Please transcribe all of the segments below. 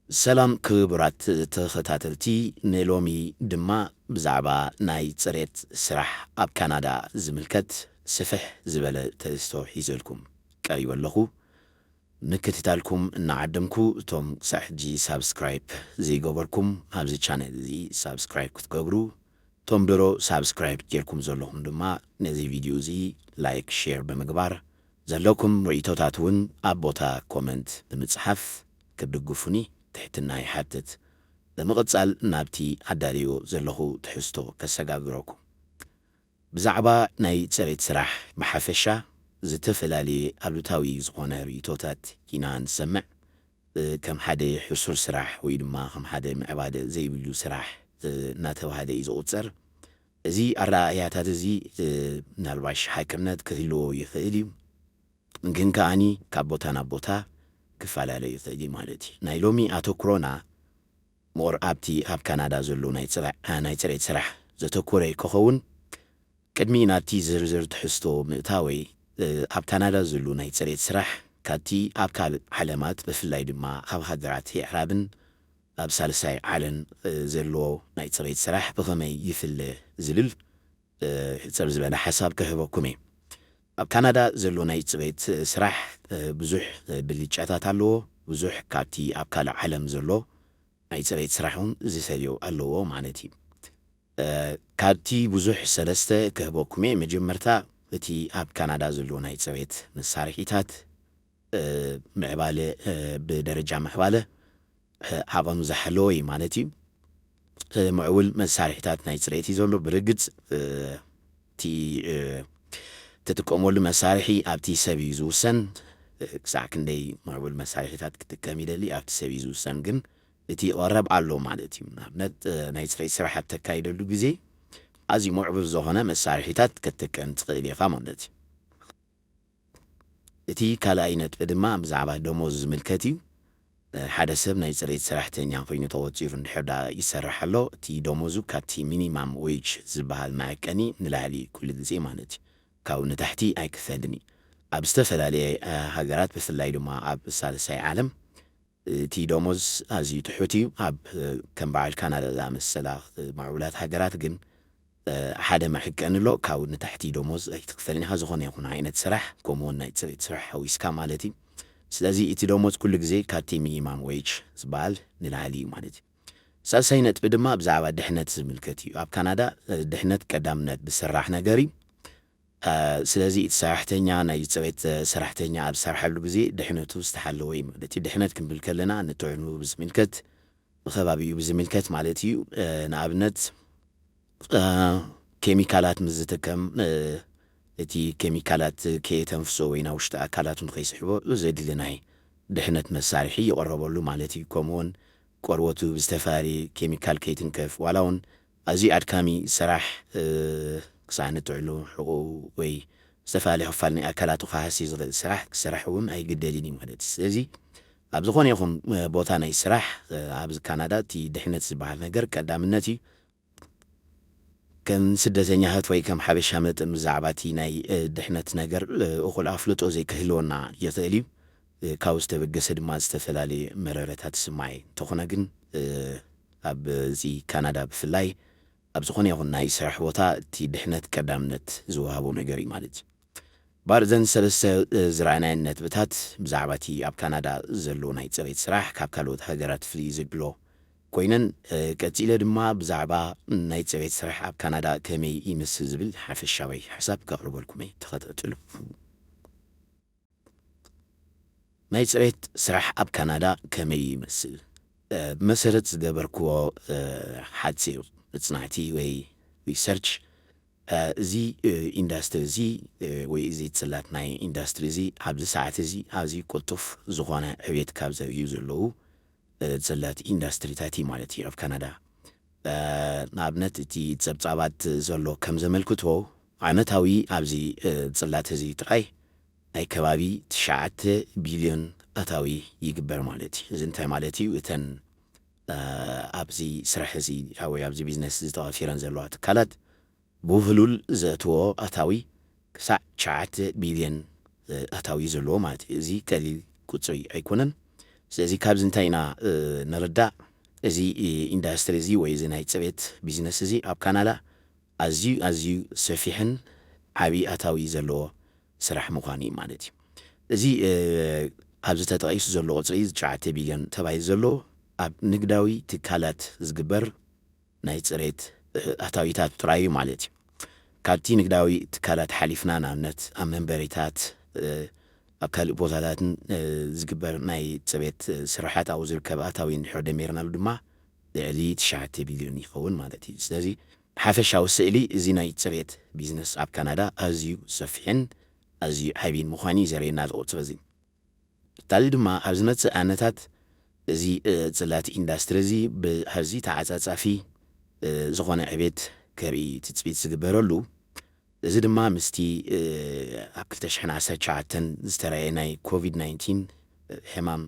ሰላም ክቡራት ተኸታተልቲ፣ ንሎሚ ድማ ብዛዕባ ናይ ጽሬት ስራሕ ኣብ ካናዳ ዝምልከት ስፍሕ ዝበለ ትሕዝቶ ሒዘልኩም ቀሪበ ኣለኹ። ምክትታልኩም እናዓደምኩ፣ እቶም ክሳዕ ሕጂ ሳብስክራይብ ዘይገበርኩም ኣብዚ ቻነል እዚ ሳብስክራይብ ክትገብሩ፣ እቶም ድሮ ሳብስክራይብ ጌርኩም ዘለኹም ድማ ነዚ ቪድዮ እዚ ላይክ፣ ሼር ብምግባር ዘለኩም ርእይቶታት እውን ኣብ ቦታ ኮመንት ብምጽሓፍ ክትድግፉኒ ትሕትና ይሓትት። ብምቕጻል ናብቲ ኣዳልዮ ዘለኹ ትሕዝቶ ከሰጋግረኩም። ብዛዕባ ናይ ጽሬት ስራሕ ብሓፈሻ ዝተፈላለየ ኣሉታዊ ዝኾነ ርእይቶታት ኢና ንሰምዕ። እ፣ ከም ሓደ ሕሱር ስራሕ ወይ ድማ ከም ሓደ ምዕባለ ዘይብሉ ስራሕ፣ እ፣ እናተባህለ እዩ ዝቑጸር። እዚ ኣረኣእያታት እዚ፣ እ፣ ምናልባሽ ሓቅነት ክህልዎ ይኽእል እዩ፣ ግን ከኣኒ ካብ ቦታ ናብ ቦታ ክፈላለ ይኽእል እዩ ማለት እዩ። ናይ ሎሚ ኣተኩሮና ሞር ኣብቲ ኣብ ካናዳ ዘሎ ናይ ጽረ-፣ ናይ ጽሬት ስራሕ ዘተኮረ ክኸውን፣ ቅድሚ ናብቲ ዝርዝር ትሕዝቶ ምእታወይ፣ እ፣ ኣብ ካናዳ ዘሎ ናይ ጽሬት ስራሕ ካብቲ ኣብ ካልእ ዓለማት፣ ብፍላይ ድማ ኣብ ሃገራት የዕራብን ኣብ ሳልሳይ ዓለም፣ እ፣ ዘሎ ናይ ጽሬት ስራሕ ብኸመይ ይፍለ ዝብል፣ እ፣ ሕጽር ዝበለ ሓሳብ ክህበኩም እየ። ኣብ ካናዳ ዘሎ ናይ ጽሬት ስራሕ፣ እ፣ ብዙሕ፣ እ፣ ብልጫታት ኣለዎ። ብዙሕ ካብቲ ኣብ ካልእ ዓለም ዘሎ ናይ ጽሬት ስራሕ እውን ዝፈልዮ ኣለዎ ማለት እዩ። እ፣ ካብቲ ብዙሕ ሰለስተ ክህበኩም እየ። መጀመርታ እቲ ኣብ ካናዳ ዘሎ ናይ ጽሬት መሳርሒታት፣ እ፣ ምዕባለ፣ እ፣ ብደረጃ ምዕባለ፣ እ፣ ዓቐኑ ዝሓለወ እዩ ማለት እዩ። እ፣ ምዕቡል መሳርሒታት ናይ ጽሬት እዩ ዘሎ። ብርግጽ፣ እ፣ እቲ፣ እ፣ ትጥቀመሉ መሳርሒ ኣብቲ ሰብ እዩ ዝውሰን። እ፣ ክሳዕ ክንደይ ምዕቡል መሳርሒታት ክጥቀም ይደሊ ኣብቲ ሰብ እዩ ዝውሰን፣ ግን እቲ ቀረብ ኣሎ ማለት እዩ። ንኣብነት፣ እ፣ ናይ ጽሬት ስራሕ ኣብ ተካይደሉ ግዜ ኣዝዩ ምዕቡል ዝኾነ መሳርሒታት ክትጥቀም ትኽእል ኢኻ ማለት እዩ። እቲ ካልኣይ ነጥቢ ድማ ብዛዕባ ደሞዝ ዝምልከት እዩ። እ፣ ሓደ ሰብ ናይ ጽሬት ሰራሕተኛ ኮይኑ ተቖጺሩ እንድሕር ደኣ ይሰርሕ ኣሎ፣ እቲ ደሞዙ ካብቲ ሚኒማም ዌጅ ዝበሃል መዐቀኒ ንላዕሊ ኩሉ ግዜ ማለት እዩ። ካብኡ ንታሕቲ ኣይክፈልን እዩ። ኣብ ዝተፈላለየ፣ እ፣ ሃገራት ብፍላይ ድማ ኣብ ሳልሳይ ዓለም እቲ ደሞዝ ኣዝዩ ትሑት እዩ። ኣብ፣ እ፣ ከም በዓል ካናዳ ዝኣመሰላ፣ እ፣ ምዕቡላት ሃገራት ግን፣ እ፣ ሓደ መዐቀኒ ኣሎ። ካብኡ ንታሕቲ ደሞዝ ኣይትኽፈልን ኢኻ፣ ዝኾነ ይኹን ዓይነት ስራሕ፣ ከምኡውን ናይ ጽሬት ስራሕ ሓዊስካ ማለት እዩ። ስለዚ እቲ ደሞዝ ኩሉ ግዜ ካብቲ ሚኒማም ዌጅ ዝበሃል ንላዕሊ እዩ ማለት እዩ። ሳልሳይ ነጥቢ ድማ ብዛዕባ ድሕነት ዝምልከት እዩ። ኣብ ካናዳ፣ እ፣ ድሕነት ቀዳምነት ዝስራሕ ነገር እዩ። እ፣ ስለዚ እቲ ሰራሕተኛ፣ ናይ ጽሬት ሰራሕተኛ ኣብ ዝሰርሓሉ ግዜ ድሕነቱ ዝተሓለወ እዩ ማለት እዩ። ድሕነት ክንብል ከለና ንጥዕንኡ ብዝምልከት፣ ንከባቢኡ ብዝምልከት ማለት እዩ። እ፣ ንኣብነት፣ እ፣ ኬሚካላት ምስ ዝጥቀም፣ እ፣ እቲ ኬሚካላት ከየተንፍሶ ወይ ናብ ውሽጢ ኣካላቱ ንኸይስሕቦ ዘድሊ ናይ ድሕነት መሳርሒ ይቐረበሉ ማለት እዩ። ከምኡውን ቆርበቱ ብዝተፈላለየ ኬሚካል ከይትንከፍ፣ ዋላ እውን ኣዝዩ ኣድካሚ ስራሕ፣ እ፣ ክሳዕ ንጥዕኑ ሕቑኡ ወይ ዝተፈላለየ ክፋል ናይ ኣካላቱ ክሃሲ ዝኽእል ስራሕ ክሰርሕ እውን ኣይግደድን እዩ ማለት እዩ። ስለዚ ኣብ ዝኾነ ይኹን፣ እ፣ ቦታ ናይ ስራሕ፣ እ፣ ኣብዚ ካናዳ እቲ ድሕነት ዝበሃል ነገር ቀዳምነት እዩ። ከም ስደተኛታት ወይ ከም ሓበሻ መጠን ብዛዕባ እቲ ናይ፣ እ፣ ድሕነት ነገር፣ እ፣ እኹል ኣፍልጦ ዘይክህልወና ይኽእል እዩ። እ፣ ካብኡ ዝተበገሰ ድማ ዝተፈላለየ መረረታት ይስማዕ እዩ። እንተኾነ ግን፣ እ፣ ኣብ እዚ ካናዳ ብፍላይ ኣብ ዝኾነ ይኹን ናይ ስራሕ ቦታ እቲ ድሕነት ቀዳምነት ዝወሃቦ ነገር እዩ ማለት እዩ። እምበኣር እዘን ሰለስተ፣ እ፣ ዝረኣናየን ነጥብታት ብዛዕባ እቲ ኣብ ካናዳ ዘሎ ናይ ጽሬት ስራሕ ካብ ካልኦት ሃገራት ፍልይ ዘብሎ ኮይነን፣ እ፣ ቀጺለ ድማ ብዛዕባ ናይ ጽሬት ስራሕ ኣብ ካናዳ ከመይ ይመስል ዝብል ሓፈሻዊ ሓሳብ ከቕርበልኩም እየ። ተኸታተሉ። ናይ ጽሬት ስራሕ ኣብ ካናዳ ከመይ ይመስል? እ፣ ብመሰረት ዝገበርክዎ፣ እ፣ ሓጺር መጽናዕቲ ወይ ሪሰርች፣ እ፣ እዚ፣ እ፣ ኢንዳስትሪ እዚ፣ እ፣ ወይ እዚ ጽላት ናይ ኢንዳስትሪ እዚ ኣብዚ ሰዓት እዚ ኣዝዩ ቅልጡፍ ዝኾነ ዕብየት ካብ ዘርእዩ ዘለዉ፣ እ፣ ጽላት ኢንዳስትሪታት እዩ ማለት እዩ ኣብ ካናዳ። እ፣ ንኣብነት እቲ ጸብጻባት ዘሎ ከም ዘመልክቶ ዓመታዊ ኣብዚ፣ እ፣ ጽላት እዚ ጥራይ ናይ ከባቢ ትሽዓተ ቢልዮን ኣታዊ ይግበር ማለት እዩ። እዚ እንታይ ማለት እዩ? እተን፣ እ፣ ኣብዚ ስራሕ እዚ ወይ ኣብዚ ቢዝነስ እዚ ተዋፊረን ዘለዋ ትካላት ብውህሉል ዘእትዎ ኣታዊ ክሳዕ ትሽዓተ ቢልዮን፣ እ፣ ኣታዊ እዩ ዘለዎ ማለት እዩ። እዚ ቀሊል ቁጽሪ ኣይኮነን። ስለዚ ካብዚ እንታይ ኢና ንርዳእ? እዚ ኢንዳስትሪ እዚ ወይ እዚ ናይ ፅሬት ቢዝነስ እዚ ኣብ ካናዳ ኣዝዩ ኣዝዩ ሰፊሕን ዓብዪ ኣታዊ ዘለዎ ስራሕ ምዃኑ እዩ ማለት እዩ። እዚ ኣብዚ ተጠቒሱ ዘሎ ቁፅሪ ትሽዓተ ቢልዮን ተባሂሉ ዘሎ ኣብ ንግዳዊ ትካላት ዝግበር ናይ ፅሬት ኣታዊታት ጥራይ እዩ ማለት እዩ። ካብቲ ንግዳዊ ትካላት ሓሊፍና ንኣብነት ኣብ መንበሪታት ኣብ ካልእ ቦታታትን ዝግበር ናይ ፅሬት ስራሓት ኣብኡ ዝርከብ ኣታዊ እንድሕር ደሚርናሉ ድማ ልዕሊ ትሽዓተ ቢልዮን ይኸውን ማለት እዩ። ስለዚ ሓፈሻዊ ስእሊ እዚ ናይ ፅሬት ቢዝነስ ኣብ ካናዳ ኣዝዩ ሰፊሕን ኣዝዩ ዓብይን ምዃኑ እዩ ዘርእየና ዝቑፅሪ እዚ። ካልእ ድማ ኣብ ዝመፅእ ኣነታት እዚ ፅላት ኢንዳስትሪ እዚ ብኣዝዩ ተዓፃፃፊ ዝኾነ ዕቤት ከርኢ ትፅቢት ዝግበረሉ፣ እዚ ድማ ምስቲ ኣብ ክልተ ሽሕን ዓሰርተ ትሽዓተን ዝተረኣየ ናይ ኮቪድ ናይንቲን ሕማም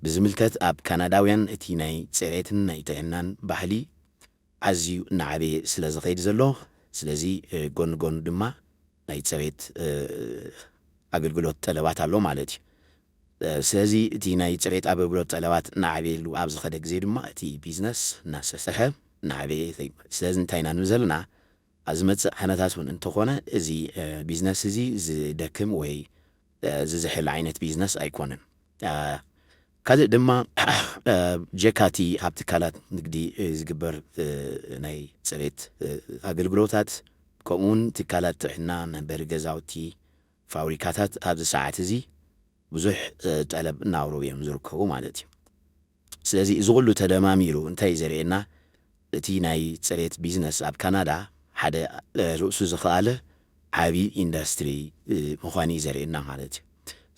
ብዝምልከት ኣብ ካናዳውያን እቲ ናይ ፅሬትን ናይ ጥዕናን ባህሊ ኣዝዩ እናዓበየ ስለ ዝኸይድ ዘሎ፣ ስለዚ ጎኒ ጎኒ ድማ ናይ ፅሬት ኣገልግሎት ጠለባት ኣሎ ማለት እዩ። ስለዚ እቲ ናይ ፅሬት ኣገልግሎት ጠለባት እናዓበየሉ ኣብ ዝኸደ ግዜ ድማ እቲ ቢዝነስ እናሰሰሐ እናዓበየ ይኸይድ። ስለዚ እንታይ ኢና ንብል ዘለና? ኣብ ዝመፅእ ዓመታት እውን እንተኾነ እዚ ቢዝነስ እዚ ዝደክም ወይ ዝዝሕል ዓይነት ቢዝነስ ኣይኮነን። ካልእ ድማ ጀካቲ ኣብ ትካላት ንግዲ ዝግበር ናይ ፅሬት ኣገልግሎታት፣ ከምኡውን ትካላት ጥዕና፣ መንበሪ ገዛውቲ፣ ፋብሪካታት ኣብዚ ሰዓት እዚ ብዙሕ ጠለብ እናውረቡ እዮም ዝርከቡ ማለት እዩ። ስለዚ እዚ ኩሉ ተደማሚሩ እንታይ እዩ ዘርእየና? እቲ ናይ ፅሬት ቢዝነስ ኣብ ካናዳ ሓደ ርእሱ ዝኸኣለ ዓብዪ ኢንዳስትሪ ምዃኑ እዩ ዘርእየና ማለት እዩ።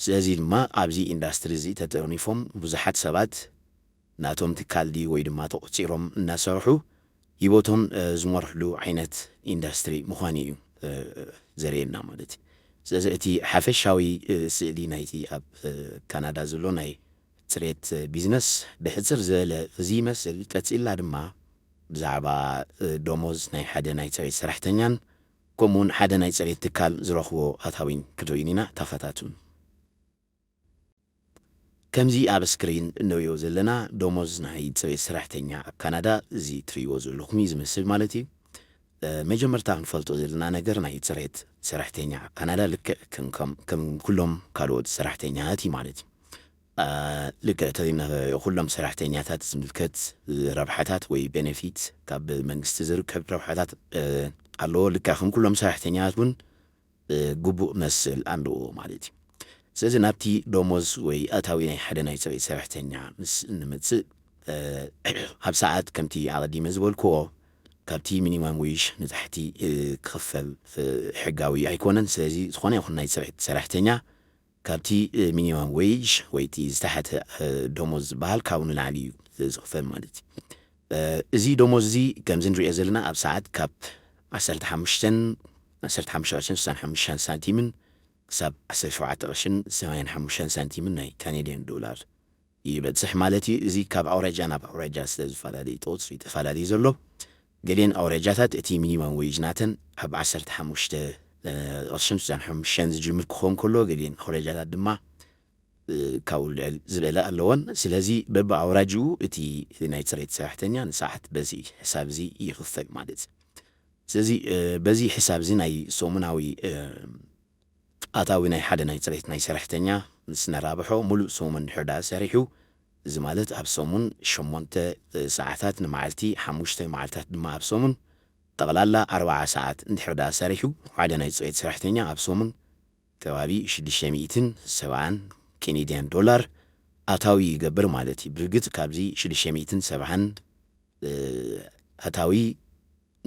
ስለዚ ድማ ኣብዚ ኢንዳስትሪ እዚ ተጠርኒፎም ብዙሓት ሰባት ናቶም ትካል ድዩ ወይ ድማ ተቖፂሮም እናሰርሑ ሂወቶም ዝመርሕሉ ዓይነት ኢንዳስትሪ ምዃኑ እዩ ዘርእየና ማለት እዩ። ስለዚ እቲ ሓፈሻዊ ስእሊ ናይቲ ኣብ ካናዳ ዘሎ ናይ ፅሬት ቢዝነስ ብሕፅር ዝበለ እዚ ይመስል። ቀፂልና ድማ ብዛዕባ ደሞዝ ናይ ሓደ ናይ ፅሬት ሰራሕተኛን ከምኡውን ሓደ ናይ ፅሬት ትካል ዝረኽቦ ኣታዊን ክንርኢ ኢና። ተኸታተሉኒ። ከምዚ ኣብ ስክሪን እንሪኦ ዘለና ደሞዝ ናይ ፅሬት ሰራሕተኛ ኣብ ካናዳ እዚ ትርእይዎ ዘለኹም እዩ ዝመስል ማለት እዩ። መጀመርታ ክንፈልጦ ዘለና ነገር ናይ ፅሬት ሰራሕተኛ ኣብ ካናዳ ልክዕ ከም ኩሎም ካልኦት ሰራሕተኛታት እዩ ማለት እዩ። ልክዕ እቲ ኩሎም ሰራሕተኛታት ዝምልከት ረብሓታት ወይ ቤነፊት ካብ መንግስቲ ዝርከብ ረብሓታት ኣለዎ። ልክዕ ከም ኩሎም ሰራሕተኛታት እውን ግቡእ መስል ኣለዎ ማለት እዩ። ስለዚ ናብቲ ደሞዝ ወይ ኣታዊ ናይ ሓደ ናይ ፅሬት ሰራሕተኛ ምስ እንመፅእ ኣብ ሰዓት ከምቲ ኣቐዲመ ዝበልክዎ ካብቲ ሚኒማም ዌጅ ንታሕቲ ክኽፈል ሕጋዊ ኣይኮነን። ስለዚ ዝኾነ ይኹን ናይ ፅሬት ሰራሕተኛ ካብቲ ሚኒማም ዌጅ ወይ እቲ ዝተሓተ ደሞዝ ዝበሃል ካብኡ ንላዕሊ እዩ ዝኽፈል ማለት እዩ። እዚ ደሞዝ እዚ ከምዚ ንሪኦ ዘለና ኣብ ሰዓት ካብ ዓሰርተ ሓሙሽተን ዓሰርተ ሓሙሽተ ቅርሽን ስሳን ሓሙሽተን ሳንቲምን ክሳብ ዓሰርተ ሸውዓተ ቅርሽን ሰማንያን ሓሙሽተን ሳንቲምን ናይ ካኔድያን ዶላር ይበፅሕ ማለት እዩ። እዚ ካብ ኣውራጃ ናብ ኣውራጃ ስለ ዝፈላለዩ ተቆፅሩ ተፈላለዩ ዘሎ ገሊአን ኣውራጃታት እቲ ሚኒማም ዌጅ ናተን ኣብ ዓሰርተ ሓሙሽተ ቅርሽን ስሳን ሓሙሽተን ዝጅምር ክኸውን ከሎ ገሊአን ኣውራጃታት ድማ ካብኡ ልዕል ዝበለ ኣለወን። ስለዚ በብኣውራጅኡ እቲ ናይ ፅሬት ሰራሕተኛ ንሰዓት በዚ ሕሳብ እዚ ይኽፈል ማለት እዩ። ስለዚ በዚ ሕሳብ እዚ ናይ ሰሙናዊ ኣታዊ ናይ ሓደ ናይ ፅሬት ናይ ሰራሕተኛ ምስ ነራብሖ ሙሉእ ሰሙን ድሕር ዳኣ ሰሪሑ፣ እዚ ማለት ኣብ ሰሙን ሸሞንተ ሰዓታት ንመዓልቲ ሓሙሽተ መዓልታት ድማ ኣብ ሰሙን ጠቕላላ ኣርባዓ ሰዓት እንድሕር ዳኣ ሰሪሑ ሓደ ናይ ፅሬት ሰራሕተኛ ኣብ ሰሙን ከባቢ ሽዱሽተ ሚእትን ሰብዓን ኬኔድያን ዶላር ኣታዊ ይገብር ማለት እዩ። ብርግፅ ካብዚ ሽዱሽተ ሚእትን ሰብዓን ኣታዊ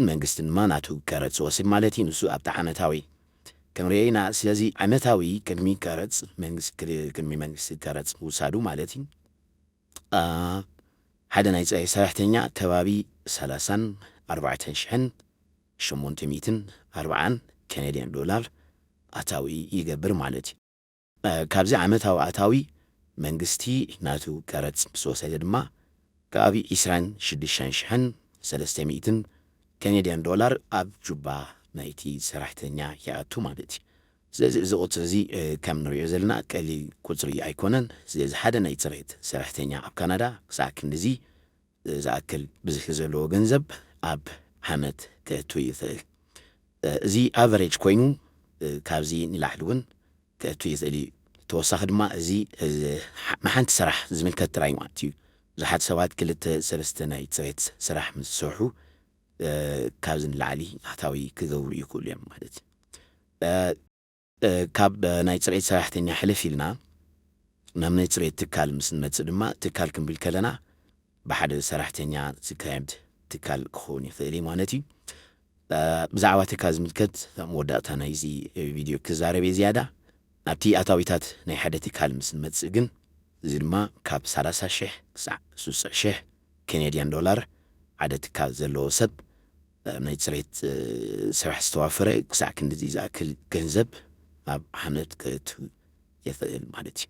መንግስቲ ድማ ናቱ ቀረፅ ይወስድ ማለት እዩ። ንሱ ኣብቲ ዓመታዊ ክንሪኦ ኢና። ስለዚ ዓመታዊ ቅድሚ ቀረፅ መንግስቲ ቅድሚ መንግስቲ ቀረፅ ምውሳዱ ማለት እዩ። ሓደ ናይ ፀይ ሰራሕተኛ ከባቢ ሰላሳን ኣርባዕተን ሽሕን ሸሞንተ ሚእትን ኣርባዓን ካናድያን ዶላር ኣታዊ ይገብር ማለት እዩ። ካብዚ ዓመታዊ ኣታዊ መንግስቲ ናቱ ቀረፅ ምስ ወሰደ ድማ ከባቢ ዒስራን ሽዱሽተን ሽሕን ሰለስተ ሚእትን ካናድያን ዶላር ኣብ ጁባ ናይቲ ሰራሕተኛ ይኣቱ ማለት እዩ። ስለዚ እዚ ቁፅሪ እዚ ከም ንሪኦ ዘለና ቀሊል ቁፅሪ ኣይኮነን። ስለዚ ሓደ ናይ ፅሬት ሰራሕተኛ ኣብ ካናዳ ክሳዕ ክንድዚ ዝኣክል ብዝሒ ዘለዎ ገንዘብ ኣብ ዓመት ከእቱ ይኽእል። እዚ ኣቨሬጅ ኮይኑ ካብዚ ንላዕሊ እውን ከእቱ ይኽእል እዩ። ተወሳኺ ድማ እዚ ንሓንቲ ስራሕ ዝምልከት ጥራይ ማለት እዩ። ብዙሓት ሰባት ክልተ ሰለስተ ናይ ፅሬት ስራሕ ምስ ዝሰርሑ ካብዚ ንላዕሊ ኣታዊ ክገብሩ ይኽእሉ እዮም ማለት እዩ። ካብ ናይ ፅሬት ሰራሕተኛ ሕልፍ ኢልና ናብ ናይ ፅሬት ትካል ምስ ንመፅእ ድማ ትካል ክንብል ከለና ብሓደ ሰራሕተኛ ዝካየድ ትካል ክኸውን ይኽእል እዩ ማለት እዩ። ብዛዕባ ትካል ዝምልከት መወዳእታ ናይዚ ቪድዮ ክዛረብ እየ ዝያዳ። ኣብቲ ኣታዊታት ናይ ሓደ ትካል ምስ ንመፅእ ግን እዚ ድማ ካብ ሰላሳ ሽሕ ክሳዕ ስሱዕ ሽሕ ኬኔድያን ዶላር ሓደ ትካል ዘለዎ ሰብ ናይ ፅሬት ስራሕ ዝተዋፈረ ክሳዕ ክንድዚ ዝኣክል ገንዘብ ኣብ ዓመት ክእቱ ይኽእል ማለት እዩ።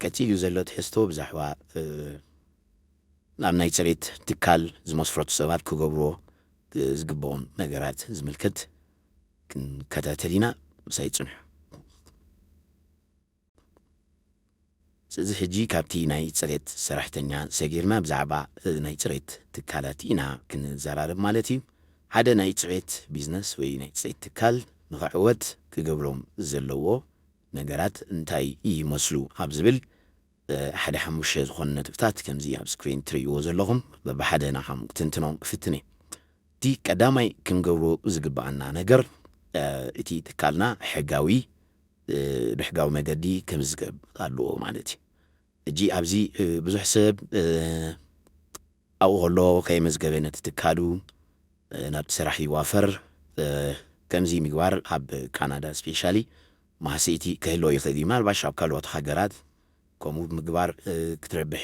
ቀፂሉ ዘሎ ትሕዝቶ ብዛዕባ ናብ ናይ ፅሬት ትካል ዝመስረቱ ሰባት ክገብርዎ ዝግብኦም ነገራት ዝምልከት ክንከታተል ኢና። ምሳይ ፅንሑ። ስለዚ ሕጂ ካብቲ ናይ ፅሬት ሰራሕተኛ ሰጊርና ብዛዕባ ናይ ፅሬት ትካላት ኢና ክንዘራረብ ማለት እዩ። ሓደ ናይ ፅሬት ቢዝነስ ወይ ናይ ፅሬት ትካል ንኽዕወት ክገብሮም ዘለዎ ነገራት እንታይ ይመስሉ ኣብ ዝብል ሓደ ሓሙሽተ ዝኾኑ ነጥብታት ከምዚ ኣብ ስክሪን ትርእይዎ ዘለኹም በብሓደ ንዓኹም ክትንትኖም እፍትን እየ። እቲ ቀዳማይ ክንገብሮ ዝግብኣና ነገር እቲ ትካልና ሕጋዊ ብሕጋዊ መገዲ ክምዝገብ ኣለዎ ማለት እዩ። ሕጂ ኣብዚ ብዙሕ ሰብ ኣብኡ ከሎ ከይመዝገበ ነቲ ትካሉ ናብቲ ስራሕ ይዋፈር። ከምዚ ምግባር ኣብ ካናዳ ስፔሻሊ ማህሰይቲ ክህልዎ ይኽእል እዩ። ምናልባሽ ኣብ ካልኦት ሃገራት ከምኡ ምግባር ክትረብሕ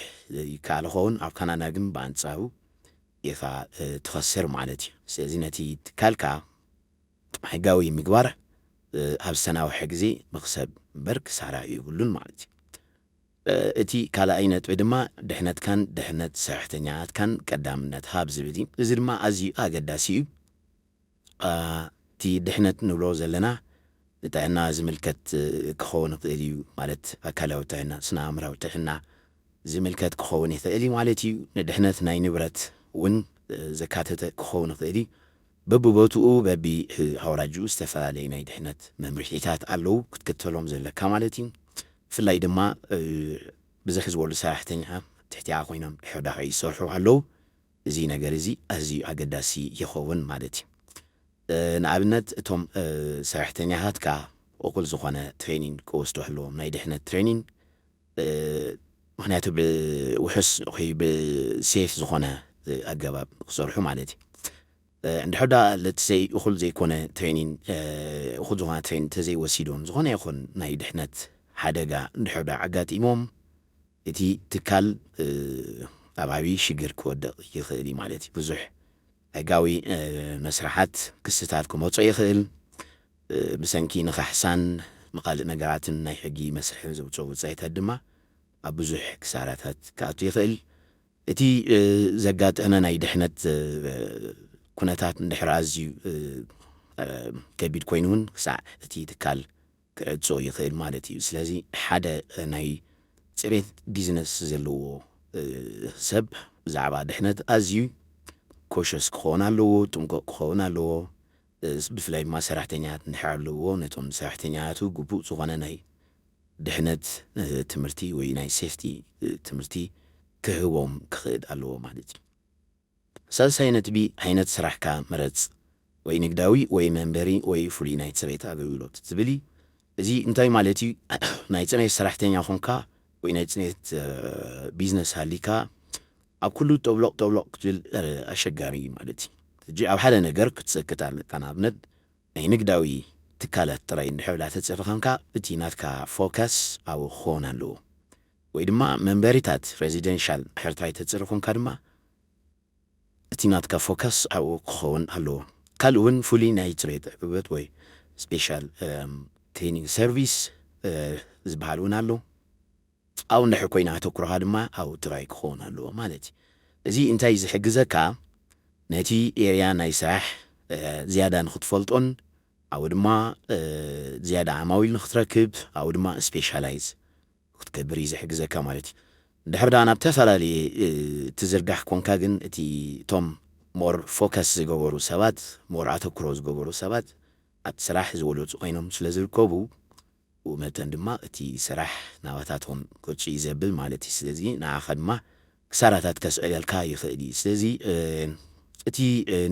ይከኣል ኸውን፣ ኣብ ካናዳ ግን ብኣንጻሩ ኢኻ ትኸስር ማለት እዩ። ስለዚ ነቲ ትካልካ ሕጋዊ ምግባር ኣብ ዝተናውሐ ግዜ መኽሰብ እምበር ክሳራ የብሉን ማለት እዩ። እቲ ካልኣይ ነጥቢ ድማ ድሕነትካን ድሕነት ሰራሕተኛታትካን ቀዳምነት ሃብ ዝብል እዩ። እዚ ድማ ኣዝዩ ኣገዳሲ እዩ። እቲ ድሕነት ንብሎ ዘለና ንጥዕና ዝምልከት ክኸውን ይኽእል እዩ፣ ማለት ኣካላዊ ጥዕና፣ ስነ ኣእምራዊ ጥዕና ዝምልከት ክኸውን ይኽእል እዩ ማለት እዩ። ንድሕነት ናይ ንብረት እውን ዘካተተ ክኸውን ይኽእል እዩ። በብቦትኡ በቢ ኣውራጅኡ ዝተፈላለዩ ናይ ድሕነት መምርሒታት ኣለዉ ክትክተሎም ዘለካ ማለት እዩ። ብፍላይ ድማ ብዝሒ ዝበሉ ሰራሕተኛ ትሕቲኣ ኮይኖም ድሕርዳኻ ይሰርሑ ኣለዉ። እዚ ነገር እዚ ኣዝዩ ኣገዳሲ ይኸውን ማለት እዩ። ንኣብነት እቶም ሰራሕተኛታትካ እኹል ዝኾነ ትሬኒንግ ክወስዱ ኣለዎም፣ ናይ ድሕነት ትሬኒንግ። ምክንያቱ ብውሑስ ወይ ብሴፍ ዝኾነ ኣገባብ ክሰርሑ ማለት እዩ። እንድሕር ዳ ለትሰይ እኹል ዘይኮነ ትሬኒንግ እኹል ዝኾነ ትሬኒንግ እንተዘይወሲዶም ዝኾነ ይኹን ናይ ድሕነት ሓደጋ እንድሕር ዳ ኣጋጢሞም እቲ ትካል ኣብ ዓብዪ ሽግር ክወድቕ ይኽእል እዩ ማለት እዩ። ብዙሕ ሕጋዊ መስርሓት ክስታት ክመጾ ይኽእል። ብሰንኪ ንካሕሳን ንኻልእ ነገራትን ናይ ሕጊ መስርሕን ዘውፅኦ ውፅኢታት ድማ ኣብ ብዙሕ ክሳራታት ክኣቱ ይኽእል። እቲ ዘጋጠመ ናይ ድሕነት ኩነታት እንድሕር ኣዝዩ ከቢድ ኮይኑ እውን ክሳዕ እቲ ትካል ክዕጾ ይኽእል ማለት እዩ። ስለዚ ሓደ ናይ ፅሬት ቢዝነስ ዘለዎ ሰብ ብዛዕባ ድሕነት ኣዝዩ ኮሸስ ክኸውን ኣለዎ፣ ጥንቁቕ ክኸውን ኣለዎ። ብፍላይ ድማ ሰራሕተኛታት እንድሕር ኣለዎ ነቶም ሰራሕተኛታቱ ግቡእ ዝኾነ ናይ ድሕነት ትምህርቲ ወይ ናይ ሴፍቲ ትምህርቲ ክህቦም ክኽእል ኣለዎ ማለት እዩ። ሳልሳይ ነጥቢ ዓይነት ስራሕካ ምረፅ፣ ወይ ንግዳዊ ወይ መንበሪ ወይ ፍሉይ ናይ ፅሬት ኣገልግሎት ዝብል እዩ። እዚ እንታይ ማለት እዩ? ናይ ፅሬት ሰራሕተኛ ኾንካ ወይ ናይ ፅሬት ቢዝነስ ሃሊካ ኣብ ኩሉ ጠብሎቕ ጠብሎቕ ክትብል ኣሸጋሪ እዩ ማለት እዩ። ሕጂ ኣብ ሓደ ነገር ክትሰክት ኣለካ። ንኣብነት ናይ ንግዳዊ ትካላት ጥራይ እንድሕር ዳ ተፅሪ ኾንካ እቲ ናትካ ፎከስ ኣብኡ ክኸውን ኣለዎ። ወይ ድማ መንበሪታት ሬዚደንሻል እንድሕር ጥራይ ተፅሪ ኾንካ ድማ እቲ ናትካ ፎከስ ኣብኡ ክኸውን ኣለዎ። ካልእ እውን ፍሉይ ናይ ፅሬት ዕቅበት ወይ ስፔሻል ክሊኒንግ ሰርቪስ ዝበሃል እውን ኣሎ። ኣብኡ እንድሕር ኮይና ኣተኩሮኻ ድማ ኣብኡ ጥራይ ክኸውን ኣለዎ ማለት እዩ። እዚ እንታይ ዝሕግዘካ? ነቲ ኤርያ ናይ ስራሕ ዝያዳ ንክትፈልጦን ኣብኡ ድማ ዝያዳ ዓማዊል ንክትረክብ ኣብኡ ድማ ስፔሻላይዝ ክትገብር እዩ ዝሕግዘካ ማለት እዩ። ድሕር ዳ ናብ ተፈላለየ ትዝርጋሕ ኮንካ ግን እቲ እቶም ሞር ፎከስ ዝገበሩ ሰባት ሞር ኣተኩሮ ዝገበሩ ሰባት ኣብቲ ስራሕ ዝበለፁ ኮይኖም ስለ ዝርከቡ ብኡ መጠን ድማ እቲ ስራሕ ናባታቶም ቅርፂ እዩ ዘብል ማለት እዩ። ስለዚ ንዓኻ ድማ ክሳራታት ከስዕበልካ ይኽእል እዩ። ስለዚ እቲ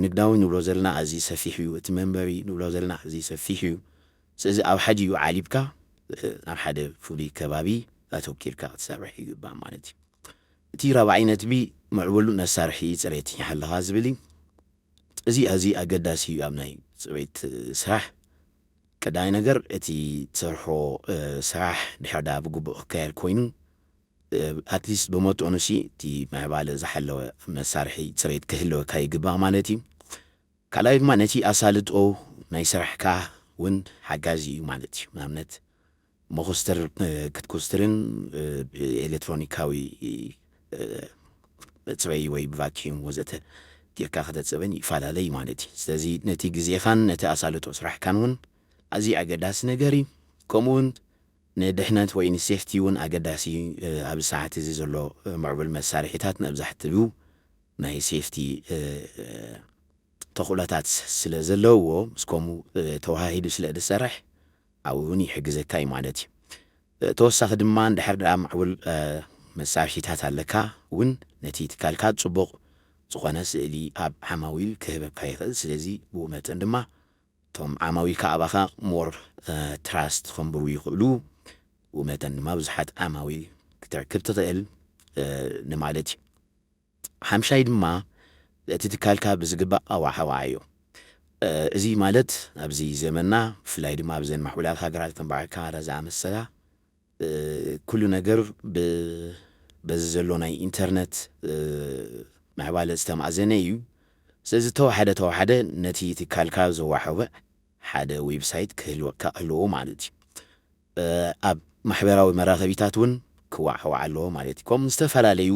ንግዳዊ ንብሎ ዘለና ኣዝዩ ሰፊሕ እዩ። እቲ መንበሪ ንብሎ ዘለና ኣዝዩ ሰፊሕ እዩ። ስለዚ ኣብ ሓዲኡ ዓሊብካ ናብ ሓደ ፍሉይ ከባቢ ኣተኪርካ ክትሰርሕ ይግባእ ማለት እዩ። እቲ ራብዓይ ነጥቢ ምዕቡል መሳርሒ ፅሬት ይሓለኻ ዝብል እዩ። እዚ ኣዝዩ ኣገዳሲ እዩ ኣብ ናይ ፅሬት ስራሕ። ቀዳማይ ነገር እቲ ትሰርሖ ስራሕ ድሕር ዳ ብግቡእ ክካየድ ኮይኑ ኣትሊስት ብመጠኑ ሲ እቲ ምዕባለ ዝሓለወ መሳርሒ ፅሬት ክህልወካ ይግባእ ማለት እዩ። ካልኣይ ድማ ነቲ ኣሳልጦ ናይ ስራሕካ እውን ሓጋዚ እዩ ማለት እዩ። ንኣብነት መኮስተር ክትኮስትርን ኤሌክትሮኒካዊ መፅበይ ወይ ብቫኪዩም ወዘተ ጌርካ ከተፅበን ይፈላለይ ማለት እዩ። ስለዚ ነቲ ግዜኻን ነቲ ኣሳልጦ ስራሕካን እውን ኣዝዩ ኣገዳሲ ነገር እዩ። ከምኡ እውን ንድሕነት ወይ ንሴፍቲ እውን ኣገዳሲ እዩ። ኣብዚ ሰዓት እዚ ዘሎ ምዕቡል መሳርሒታት መብዛሕትኡ ናይ ሴፍቲ ተኽእሎታት ስለ ዘለውዎ ምስ ከምኡ ተዋሃሂዱ ስለ ዝሰርሕ ኣብኡ እውን ይሕግዘካ እዩ ማለት እዩ። ተወሳኺ ድማ እንድሕር ደኣ ምዕቡል መሳርሒታት ኣለካ እውን ነቲ ትካልካ ፅቡቕ ዝኾነ ስእሊ ኣብ ዓማዊል ክህበካ ይኽእል። ስለዚ ብኡ መጠን ድማ እቶም ዓማዊልካ ኣባኻ ሞር ትራስት ከንብሩ ይኽእሉ። ብኡ መጠን ድማ ብዙሓት ዓማዊል ክትረክብ ትኽእል ንማለት እዩ። ሓምሻይ ድማ እቲ ትካልካ ብዝግባእ ኣዋሓዋዓዮ። እዚ ማለት ኣብዚ ዘመንና ብፍላይ ድማ ኣብዘን ማሕቡላት ሃገራት ከም በዓል ካናዳ ዝኣመሰላ ኩሉ ነገር በዚ ዘሎ ናይ ኢንተርነት ምዕባለ ዝተማእዘነ እዩ። ስለዚ ተዋሓደ ተዋሓደ ነቲ ትካልካ ዘዋሕወ ሓደ ዌብሳይት ክህልወካ ኣለዎ ማለት እዩ። ኣብ ማሕበራዊ መራኸቢታት እውን ክዋዕዋዕ ኣለዎ ማለት እዩ። ከምኡ ዝተፈላለዩ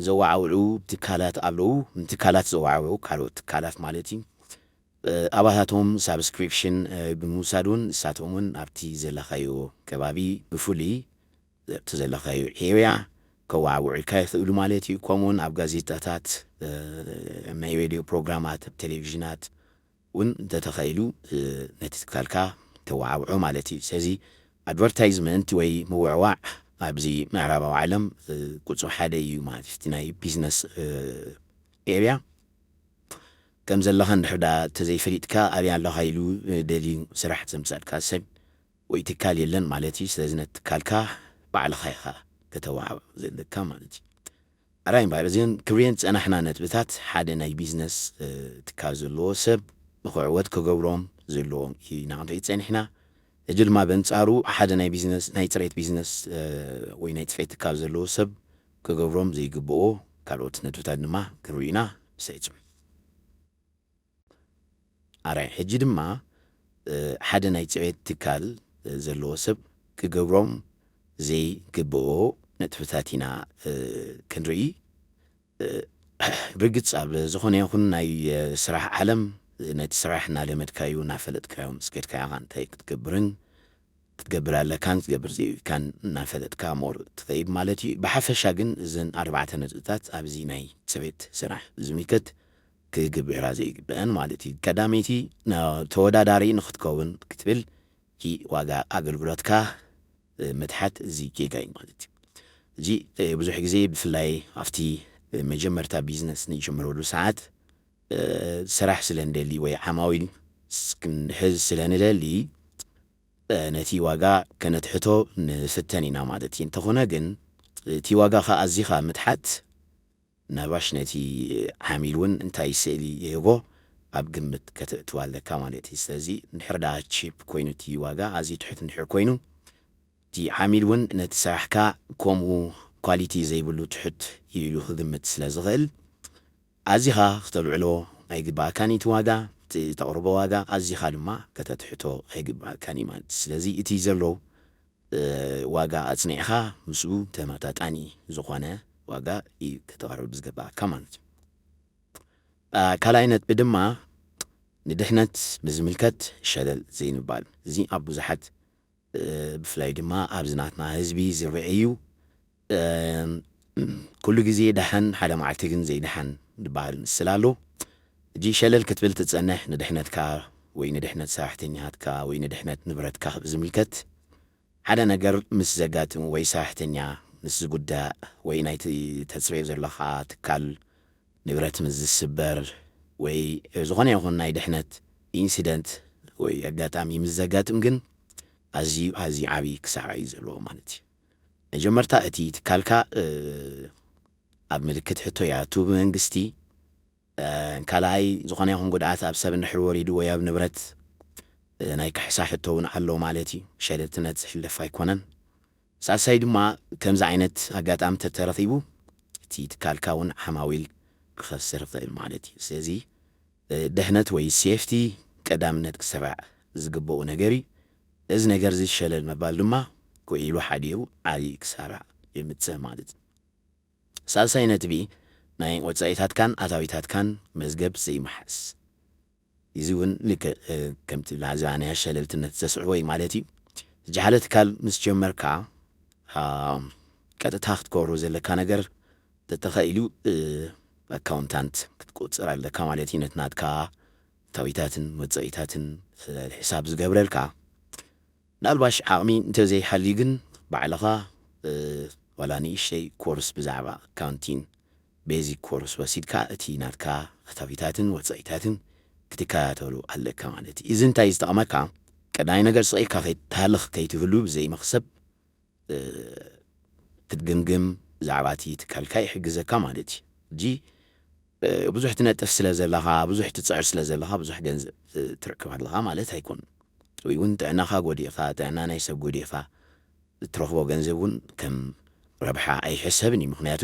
ዘዋዓውዑ ትካላት ኣለዉ። ንትካላት ዘዋዕውዑ ካልኦት ትካላት ማለት እዩ። ኣባታቶም ሳብስክሪፕሽን ብምውሳድ እውን ንሳቶም እውን ኣብቲ ዘለኻዮ ከባቢ ብፍሉይ ኣብቲ ዘለኻዮ ኤርያ ከዋዕውዑልካ ይኽእሉ ማለት እዩ። ከምኡውን ኣብ ጋዜጣታት፣ ኣብ ናይ ሬድዮ ፕሮግራማት፣ ኣብ ቴሌቪዥናት እውን እንተተኸኢሉ ነቲ ትካልካ ተዋዕውዖ ማለት እዩ። ስለዚ ኣድቨርታይዝመንት ወይ ምውዕዋዕ ኣብዚ ምዕራባዊ ዓለም ቁፅሪ ሓደ እዩ ማለት እዩ። እቲ ናይ ቢዝነስ ኤርያ ከም ዘለኻ እንድሕር ደኣ ተዘይፈሊጥካ ኣበይ ኣለኻ ኢሉ ደልዩ ስራሕ ዘምጻልካ ሰብ ወይ ትካል የለን ማለት እዩ። ስለዚ ነቲ ትካልካ ባዕልኻ ኢኻ ከተዋዕውዕ ዘለካ ማለት እዩ። ኣራይ እምበኣር እዚን ክብርየን ዝጸናሕና ነጥብታት ሓደ ናይ ቢዝነስ ትካል ዘለዎ ሰብ ንኽዕወት ክገብሮም ዘለዎም ኢና ክንርኢ ጸኒሕና። ሕጂ ድማ በንጻሩ ሓደ ናይ ቢዝነስ ናይ ጽሬት ቢዝነስ ወይ ናይ ጽሬት ትካል ዘለዎ ሰብ ክገብሮም ዘይግብኦ ካልኦት ነጥብታት ድማ ክንርኢ ኢና። ብሰይጽም ኣራይ ሕጂ ድማ ሓደ ናይ ጽሬት ትካል ዘለዎ ሰብ ክገብሮም ዘይግብኦ ነጥብታት ኢና ክንርኢ። ርግጽ ኣብ ዝኾነ ይኹን ናይ ስራሕ ዓለም ነቲ ስራሕ እናለመድካዩ እናፈለጥካዮ ምስ ከድካ ኢኻ እንታይ ክትገብርን ክትገብር ኣለካን ክትገብር ዘይብልካን እናፈለጥካ ሞር ትኸይድ ማለት እዩ። ብሓፈሻ ግን እዘን ኣርባዕተ ነጥብታት ኣብዚ ናይ ጽሬት ስራሕ ዝምልከት ክግብራ ዘይግብአን ማለት እዩ። ቀዳመይቲ ተወዳዳሪ ንክትከውን ክትብል እቲ ዋጋ ኣገልግሎትካ ምትሓት እዚ ጌጋ እዩ ማለት እዩ። እዚ ብዙሕ ግዜ ብፍላይ ኣብቲ መጀመርታ ቢዝነስ ንጀምረሉ ሰዓት ስራሕ ስለ ንደሊ ወይ ዓማዊል ክንሕዝ ስለ ንደሊ ነቲ ዋጋ ከነትሕቶ ንፍተን ኢና ማለት እዩ። እንተኾነ ግን እቲ ዋጋ ኸዓ ኣዚኻ ምትሓት ናባሽ ነቲ ዓሚል እውን እንታይ ስእሊ የህቦ ኣብ ግምት ከተእትዋ ኣለካ ማለት እዩ። ስለዚ እንድሕር ደኣ ቺፕ ኮይኑ እቲ ዋጋ ኣዝዩ ትሑት እንድሕር ኮይኑ እቲ ዓሚል እውን ነቲ ስራሕካ ከምኡ ኳሊቲ ዘይብሉ ትሑት ኢሉ ክግምት ስለ ዝኽእል ኣዚኻ ክተልዕሎ ኣይግባእካን እቲ ዋጋ እቲ ተቕርቦ ዋጋ ኣዚኻ ድማ ከተትሕቶ ኣይግባእካን እዩ ማለት እዩ። ስለዚ እቲ ዘሎ ዋጋ ኣጽኒዕኻ ምስኡ ተመጣጣኒ ዝኾነ ዋጋ እዩ ከተቕርብ ዝግባእካ ማለት እዩ። ካልኣይ ነጥቢ ድማ ንድሕነት ብዝምልከት ሸለል ዘይምባል። እዚ ኣብ ብዙሓት፣ እ፣ ብፍላይ ድማ ኣብዚ ናትና ህዝቢ ዝረአ እዩ። እ፣ ኩሉ ግዜ ደሓን፣ ሓደ መዓልቲ ግን ዘይደሓን ዝበሃል ምስላ ኣሎ። ሕጂ ሸለል ክትብል ትጸንሕ ንድሕነትካ ወይ ንድሕነት ሰራሕተኛታትካ ወይ ንድሕነት ንብረትካ ብዝምልከት ሓደ ነገር ምስ ዘጋጥም ወይ ሰራሕተኛ ምስ ዝጉዳእ ወይ ናይቲ ተጽርዮ ዘለኻ ትካል ንብረት ምስ ዝስበር ወይ ዝኾነ ይኹን ናይ ድሕነት ኢንሲደንት ወይ ኣጋጣሚ ምስ ዘጋጥም ግን ኣዝዩ፣ ኣዝዩ ዓብዪ ክሳራ እዩ ዘለዎ ማለት እዩ። መጀመርታ እቲ ትካልካ፣ እ፣ ኣብ ምልክት ሕቶ ይኣቱ ብመንግስቲ። እ፣ ካልኣይ፣ ዝኾነ ይኹን ጉድኣት ኣብ ሰብ እንድሕር ወሪዱ ወይ ኣብ ንብረት፣ እ፣ ናይ ካሕሳ ሕቶ እውን ኣሎ ማለት እዩ። ሸለልትነት ዝሕለፍ ኣይኮነን። ሳልሳይ ድማ፣ ከምዚ ዓይነት ኣጋጣሚ ተተረኺቡ፣ እቲ ትካልካ እውን ዓማዊል ክኸስር ይኽእል ማለት እዩ። ስለዚ፣ እ፣ ድሕነት ወይ ሴፍቲ ቀዳምነት ክስራዕ ዝግበኦ ነገር እዩ። እዚ ነገር እዚ ሸለል ምባል ድማ፣ ውዒሉ ሓዲሩ ዓብዪ ክሳራ የምጽእ ማለት እዩ። ሳልሳይ ነጥቢ፣ ናይ ወጻኢታትካን ኣታዊታትካን መዝገብ ዘይምሓዝ። እዚ እውን ልክዕ፣ እ፣ ከምቲ ብዛዕባ ናይ ሸለልትነት ዘስዕቦ እዩ ማለት እዩ። ሕጂ ሓደ ትካል ምስ ጀመርካ፣ አ፣ ቀጥታ ክትገብሮ ዘለካ ነገር ተተኸኢሉ፣ እ፣ ኣካውንታንት ክትቆጽር ኣለካ ማለት እዩ። ነቲ ናትካ ኣታዊታትን ወጻኢታትን፣ እ፣ ሕሳብ ዝገብረልካ። ምናልባሽ ዓቕሚ እንተዘይሃልዩ ግን ባዕልኻ፣ እ፣ ዋላ ንእሽተይ ኮርስ ብዛዕባ ኣካውንቲን ቤዚክ ኮርስ ወሲድካ እቲ ናትካ ኣታዊታትን ወጻኢታትን ክትከታተሎ ኣለካ ማለት እዩ። እዚ እንታይ ዝጠቕመካ? ቀዳማይ ነገር ስቕ ኢልካ ከይትሃልኽ ከይትህሉ ብዘይ መኽሰብ፣ እ፣ ክትግምግም ብዛዕባ እቲ ትካልካ ይሕግዘካ ማለት እዩ። ሕጂ፣ እ፣ ብዙሕ ትነጥፍ ስለ ዘለኻ፣ ብዙሕ ትጽዕር ስለ ዘለኻ፣ ብዙሕ ገንዘብ፣ እ፣ ትርክብ ኣለኻ ማለት ኣይኮነን። ወይ እውን ጥዕናኻ ጎዲእኻ፣ ጥዕና ናይ ሰብ ጎዲእኻ፣ እትረኽቦ ገንዘብ እውን ከም ረብሓ ኣይሕሰብን እዩ። ምኽንያቱ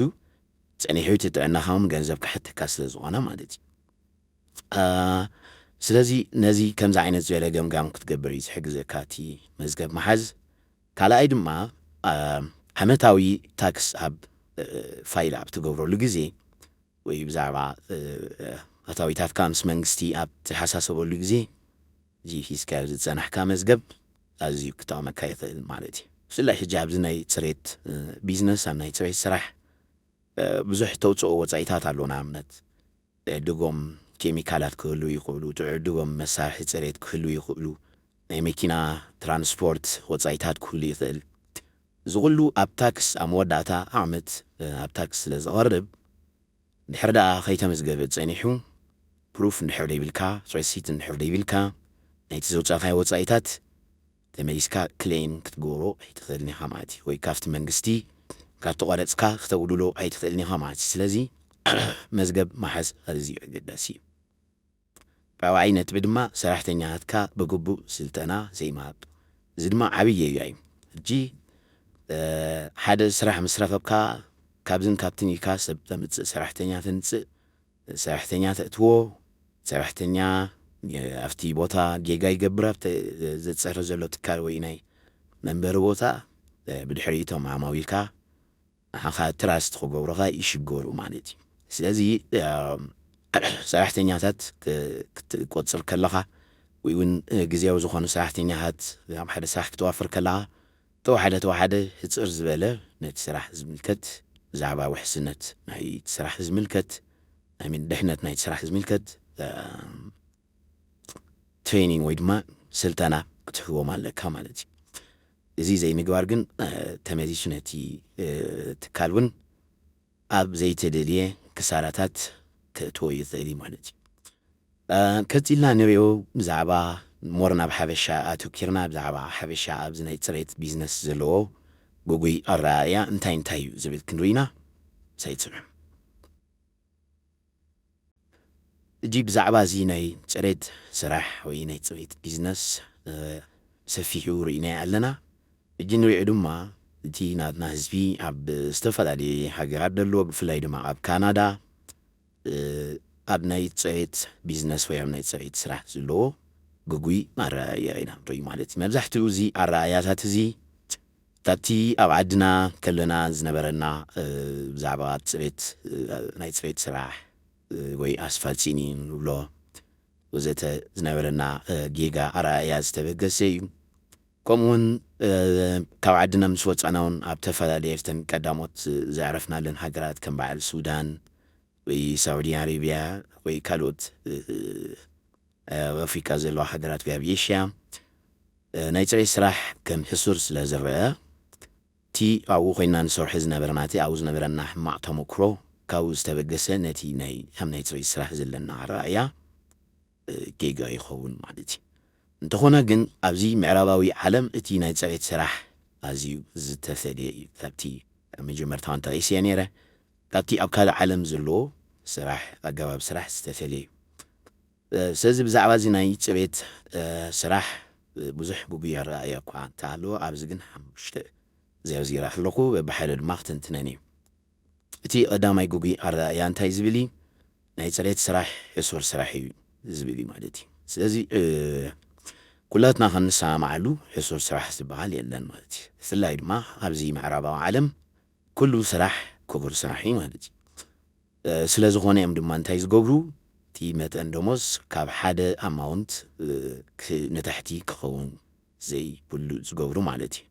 ጸኒሑ እቲ ጥዕናኻ እውን ገንዘብ ክሓተካ ስለ ዝኾነ ማለት እዩ። አ፣ ስለዚ ነዚ ከምዚ ዓይነት ዝበለ ገምጋም ክትገብር እዩ ዝሕግዘካ እቲ መዝገብ ምሓዝ። ካልኣይ ድማ፣ አ፣ ዓመታዊ ታክስ ኣብ፣ እ፣ ፋይል ኣብ ትገብረሉ ግዜ ወይ ብዛዕባ፣ እ፣ ኣታዊታትካ ምስ መንግስቲ ኣብ ትሓሳሰበሉ ግዜ፣ እዚ ሒዝካዮ ዝጸናሕካ መዝገብ ኣዝዩ ክጠቕመካ ይኽእል ማለት እዩ። ብፍላይ ሕጂ ኣብዚ ናይ ጽሬት፣ እ፣ ቢዝነስ፣ ኣብ ናይ ጽሬት ስራሕ፣ እ፣ ብዙሕ ተውጽኦ ወጻኢታት ኣሎ። ንኣብነት፣ ትዕድጎም ኬሚካላት ክህልዉ ይኽእሉ፣ ትዕድጎም መሳርሒ ጽሬት ክህልዉ ይኽእሉ፣ ናይ መኪና ትራንስፖርት ወጻኢታት ክህሉ ይኽእል። እዚ ኩሉ ኣብ ታክስ፣ ኣብ መወዳእታ ዓመት፣ እ፣ ኣብ ታክስ ስለ ዝቐርብ፣ ድሕሪ ደኣ ከይተመዝገበ ጸኒሑ፣ ፕሩፍ እንድሕር ደይብልካ፣ ረሲት እንድሕር ደይብልካ፣ ናይቲ ዘውጻእካዮ ወጻኢታት ተመሊስካ ክሌም ክትገብሮ ኣይትኽእልን ኢኻ ማለት እዩ። ወይ ካብቲ መንግስቲ ካብ ተቋረጽካ ክተጉድሎ ኣይትኽእልን ኢኻ ማለት እዩ። ስለዚ መዝገብ ምሓዝ ኣዝዩ ኣገዳሲ እዩ። ራብዓይ ነጥቢ ድማ ሰራሕተኛታትካ ብግቡእ ስልጠና ዘይምሃብ። እዚ ድማ ዓብዪ ጌጋ እዩ። ሕጂ፣ እ፣ ሓደ ስራሕ ምስ ረኸብካ ካብዝን ካብትን ኢልካ ሰብ ተምጽእ፣ ሰራሕተኛ ተምጽእ፣ ሰራሕተኛ ተእትዎ፣ ሰራሕተኛ፣ እ፣ ኣብቲ ቦታ ጌጋ ይገብር፣ ኣብቲ ዘጸሪ ዘሎ ትካል ወይ ናይ መንበሪ ቦታ፣ እ፣ ብድሕሪኡ እቶም ዓማዊልካ ንዓኻ ትራስት ክገብሩኻ ይሽገሩ ማለት እዩ። ስለዚ፣ እ፣ ሰራሕተኛታት ክ-፣ ክትቆጽር ከለኻ ወይ እውን፣ እ፣ ግዜያዊ ዝኾኑ ሰራሕተኛታት ኣብ ሓደ ስራሕ ክተዋፍር ከለኻ፣ ተወሓደ ተወሓደ ሕጽር ዝበለ ነቲ ስራሕ ዝምልከት፣ ብዛዕባ ውሕስነት ናይቲ ስራሕ ዝምልከት፣ ናይ ምን-፣ ድሕነት ናይቲ ስራሕ ዝምልከት፣ እ፣ ትሬኒንግ ወይ ድማ ስልጠና ክትህቦም ኣለካ ማለት እዩ። እዚ ዘይምግባር ግን፣ እ፣ ተመሊሱ ነቲ፣ እ፣ ትካል እውን ኣብ ዘይተደልየ ክሳራታት ከእትዎ ይኽእል እዩ ማለት እዩ። እ፣ ቀጺልና ንሪኦ ብዛዕባ ሞር ናብ ሓበሻ ኣተኪርና፣ ብዛዕባ ሓበሻ ኣብዚ ናይ ጽሬት ቢዝነስ ዘለዎ ግጉይ ኣረኣእያ እንታይ እንታይ እዩ ዝብል ክንርኢና ሳይት ጽንሑ። እጂ ብዛዕባ እዚ ናይ ጽሬት ስራሕ ወይ ናይ ጽሬት ቢዝነስ፣ እ፣ ሰፊሑ ርኢናዮ ኣለና። እጂ ንሪኦ ድማ እቲ ናትና ህዝቢ ኣብ ዝተፈላለየ ሃገራት ደሎ፣ ብፍላይ ድማ ኣብ ካናዳ፣ እ፣ ኣብ ናይ ጽሬት ቢዝነስ ወይ ኣብ ናይ ጽሬት ስራሕ ዘለዎ ግጉይ ኣረኣእያ ኢና ንርኢ ማለት እዩ። መብዛሕትኡ እዚ ኣረኣእያታት እዚ ካብቲ ኣብ ዓድና ከለና ዝነበረና፣ እ፣ ብዛዕባ ጽሬት፣ እ፣ ናይ ጽሬት ስራሕ፣ እ፣ ወይ ኣስፋልሲኒ ንብሎ፣ ወዘተ ዝነበረና ጌጋ ኣረኣእያ ዝተበገሰ እዩ። ከምኡውን ካብ ዓድና ምስ ወፃና እውን ኣብ ተፈላለየ እተን ቀዳሞት ዘዕረፍናለን ሃገራት ከም በዓል ሱዳን ወይ ሳዑዲ ኣረቢያ ወይ ካልኦት ኣብ ኣፍሪካ ዘለዋ ሃገራት ወይ ኣብ ኤሽያ ናይ ፅሬት ስራሕ ከም ሕሱር ስለ ዝረአ፣ እቲ ኣብኡ ኮይና ንሰርሖ ዝነበረና እቲ ኣብኡ ዝነበረና ሕማቕ ተመክሮ ካብኡ ዝተበገሰ ነቲ ናይ ከም ናይ ፅሬት ስራሕ ዘለና ኣረኣእያ ጌጋ ይኸውን ማለት እዩ። እንተኾነ ግን ኣብዚ ምዕራባዊ ዓለም እቲ ናይ ፅሬት ስራሕ ኣዝዩ ዝተፈልየ እዩ ካብቲ ኣብ መጀመርታ እውን ጠቒሰዮ ነይረ። ካብቲ ኣብ ካልእ ዓለም ዘለዎ ስራሕ ኣገባብ ስራሕ ዝተፈልየ እዩ። ስለዚ ብዛዕባ እዚ ናይ ፅሬት ስራሕ ብዙሕ ግጉይ ኣረኣእያ እኳ እንተሃለዎ ኣብዚ ግን ሓሙሽተ ዘርዚረ ኣለኹ። በብሓደ ድማ ክትንትነን እዩ። እቲ ቀዳማይ ግጉይ ኣረኣእያ እንታይ ዝብል እዩ? ናይ ፅሬት ስራሕ ሕሱር ስራሕ እዩ ዝብል እዩ ማለት እዩ። ስለዚ ኩላትና ከም ንሰማማዓሉ ሕሱር ስራሕ ዝበሃል የለን ማለት እዩ። ብፍላይ ድማ ኣብዚ ምዕራባዊ ዓለም ኩሉ ስራሕ ክቡር ስራሕ እዩ ማለት እዩ። ስለ ዝኾነ እዮም ድማ እንታይ ዝገብሩ? እቲ መጠን ደሞዝ ካብ ሓደ ኣማውንት ንታሕቲ ክኸውን ዘይብሉ ዝገብሩ ማለት እዩ።